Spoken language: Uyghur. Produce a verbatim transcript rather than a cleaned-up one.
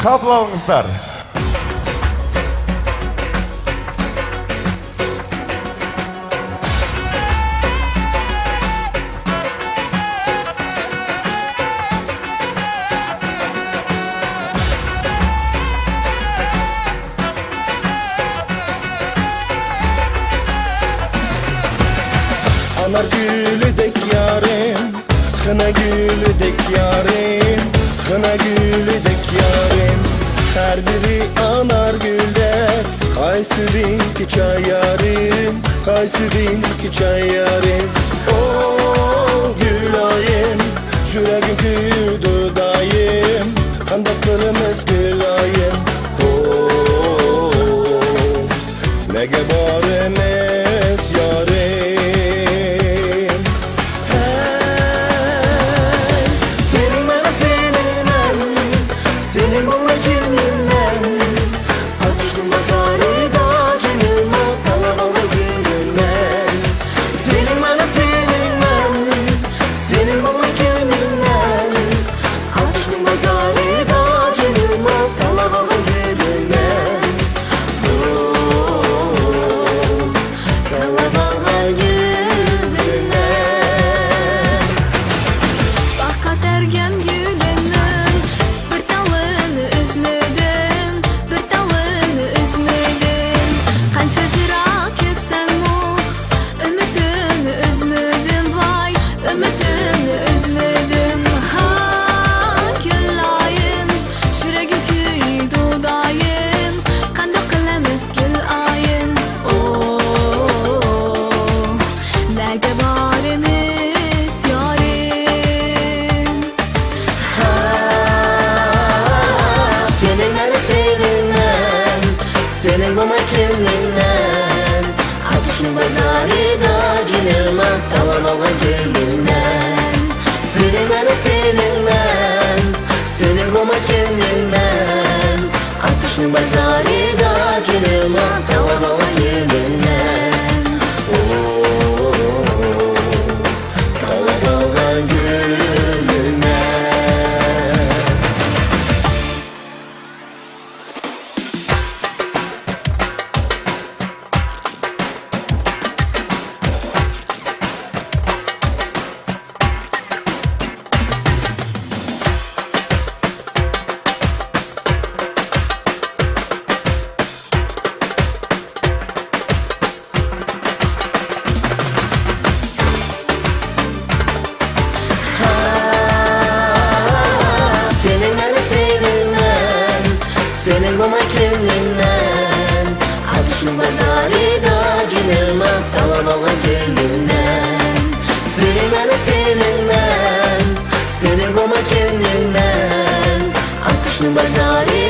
تاپىلاڭلار. ئانار گۈلىدەك يارىم، خىنا گۈلىدەك يارىم، خىنا گۈلىدەك يارىم. ھەر بىرى ئانار گۈلدەك، قايسىدىن كېچە يارىم، قايسىدىن كېچە يارىم. ئو گۈلايىم، يۈرەكىم كۆيىدۇ دائىم، قانداق قىلىمىز گۈلايىم؟ ئو نەگە بارىمىز يارىم؟ ھەي، سېنىڭ مەن، سېنىڭ مەن، سېنىڭ بولماي كىممەن مەن؟ ئاتۇشنىڭ بازارىدا جېنىمنى تالاپ ئالغان گۈلۈم مەن. سېنىڭ مەن، سېنىڭ مەن، سېنىڭ بولماي كىممەن مەن؟ ئاتۇشنىڭ بازارىدا جېنىمنى تالاپ ئالغان گۈلۈم مەن. تالاپ ئالغان گۈلۈم مەن. باغقا تەرگەن گۈلۈمنىڭ بىر تالىنى ئۈزمىدىم، بىر تالىنى ئۈزمىدىم. قانچە يىراق كەتسەڭمۇ، ئۈمىدىمنى ئۈزمىدىم، ۋاي، ئۈمىدىمنى ئۈزمىدىم. ھا، گۈلايىم، يۈرەككە كۈيىدۇ دائىم، قانداق قىلىمىز گۈلايىم؟ ئو، نەگە بارىمىز يارىم؟ ھا، سېنىڭ مەن، سېنىڭ مەن، سېنىڭ بولماي كىمنىڭ مەن؟ ئاتۇشنىڭ بازارىدا جېنىمنى تالاپ ئالغان گۈلۈم مەن. سېنىڭ مەن، سېنىڭ مەن، سېنىڭ بولماي كىمنىڭ مەن؟ ئاتۇشنىڭ بازارىدا جېنىمنى تالاپ ئالغان گۈلۈم مەن. ئو، تالاپ ئالغان گۈلۈم مەن. سېنىڭ مەن، سېنىڭ مەن، سېنىڭ بولماي كىمنىڭ مەن؟ ئاتۇشنىڭ بازارىدا جېنىمنى تالاپ ئالغان گۈلۈم مەن. سېنىڭ مەن، سېنىڭ مەن، سېنىڭ بولماي كىمنىڭ مەن؟ ئاتۇشنىڭ بازارى